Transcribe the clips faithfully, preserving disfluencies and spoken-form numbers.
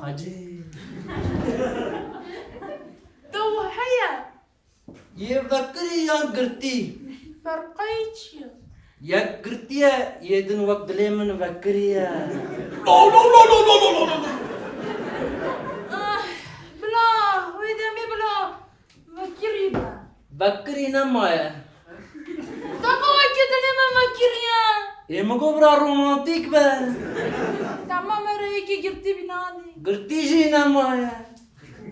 Hacî. Dew heye. Yê vekirî yan girtî? Ferqeyê çi ye? Yek girtî ye, yê din wek dilê min vekirî ye. Ah, bila, wê demê bila vekirî be. Vekirî nemaye. Dema wekî dilê min vekirî ye. Ê min got bira romantîk be. Tamam, erê yekê girtî bîne hadi. Girtî jî nemaye.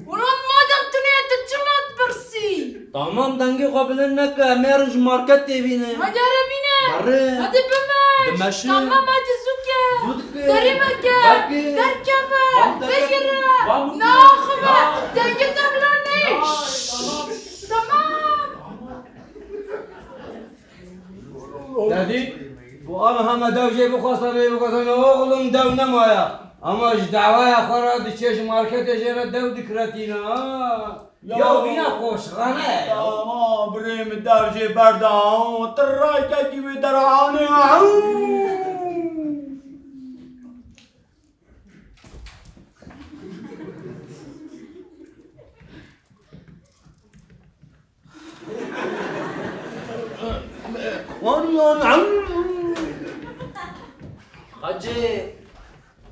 Ulan madem tune ye, tu çima dipirsî? Tamam, dengê xwe bilind neke, em ê herin ji marketê bînin. Hadi here bîne. Berê. Hadi bimeş. Dimeşin. Tamam, hadi zû ke. Zû dike. Derî veke. Veke. Derkeve. Van dike. Bigire. Van mutlu. Naxive. Ya. Dengê te bilind neyê. Ya, tamam. Tamam. Dedî, ku an heme dew jê bixwestin, rê bixwestin, oxlum dew nemaye. Ama ji dawaya xwe re diçe ji marketê jê re dew dikiretîne, ha? Ya, ya vîna qoşxane ye. Tamam, birê min dew jê berda, ha, tirayekekî wê derhanê, ha. Hacê,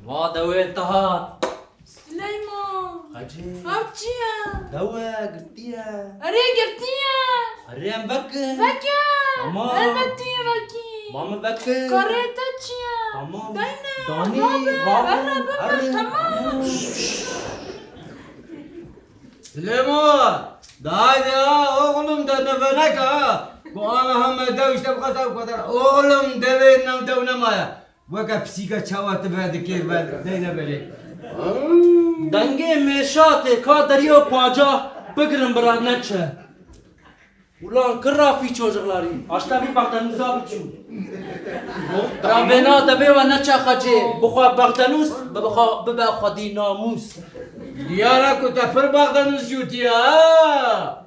ma dewê te hat. Sileyman. Hacê. Ev çi ye? Dew e, girtî ye. Erê girtî ye. Erê em vekin. Vekin. Tamam. Elbet tu yê vekî. Ma min vekin. Karê te çi ye? Tamam. Deyne. Danî, rabe, rabe, rabe, erê. Tamam. Silêman, de haydi ha, oxlum de neveneke ha. Ku ana heme dew işte bu kadar, bu kadar. Oxlum devê nem dew nemaye. Weke pisîka çawa tu vedikê ve deyne belê. Dengê mêşatê ka deriya paca bigirin bira neçe. Ulan kira fîço jixlarî. Aşta vî Baxdenûsa biçû. Rabêna debê we neçe xecê. Bixwe Baxdenûs, bixwe bibe xwedî namûs. Diyar e ku te pir Baxdenûs cûtiye, ha?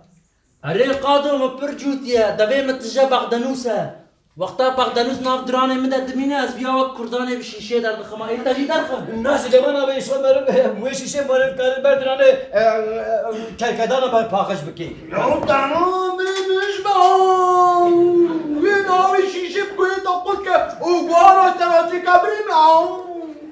Erê qado min pir cûtiye. Devê min tije Baxdenûs e. Wexta Baxdenûs nav diranê min de dimîne, ez viya wek kurdanê bi şîşê derdixima. Ê te jî derxim. Na Silêman abi, îşxwe meriv, wê şîşê meriv karin ber diranê, e, e, kerkedana ber paqij bikî. Ya tamam, bê min ji be. Wê navê şîşê bi guhê te qut ke û guhara te ra çêke birê min.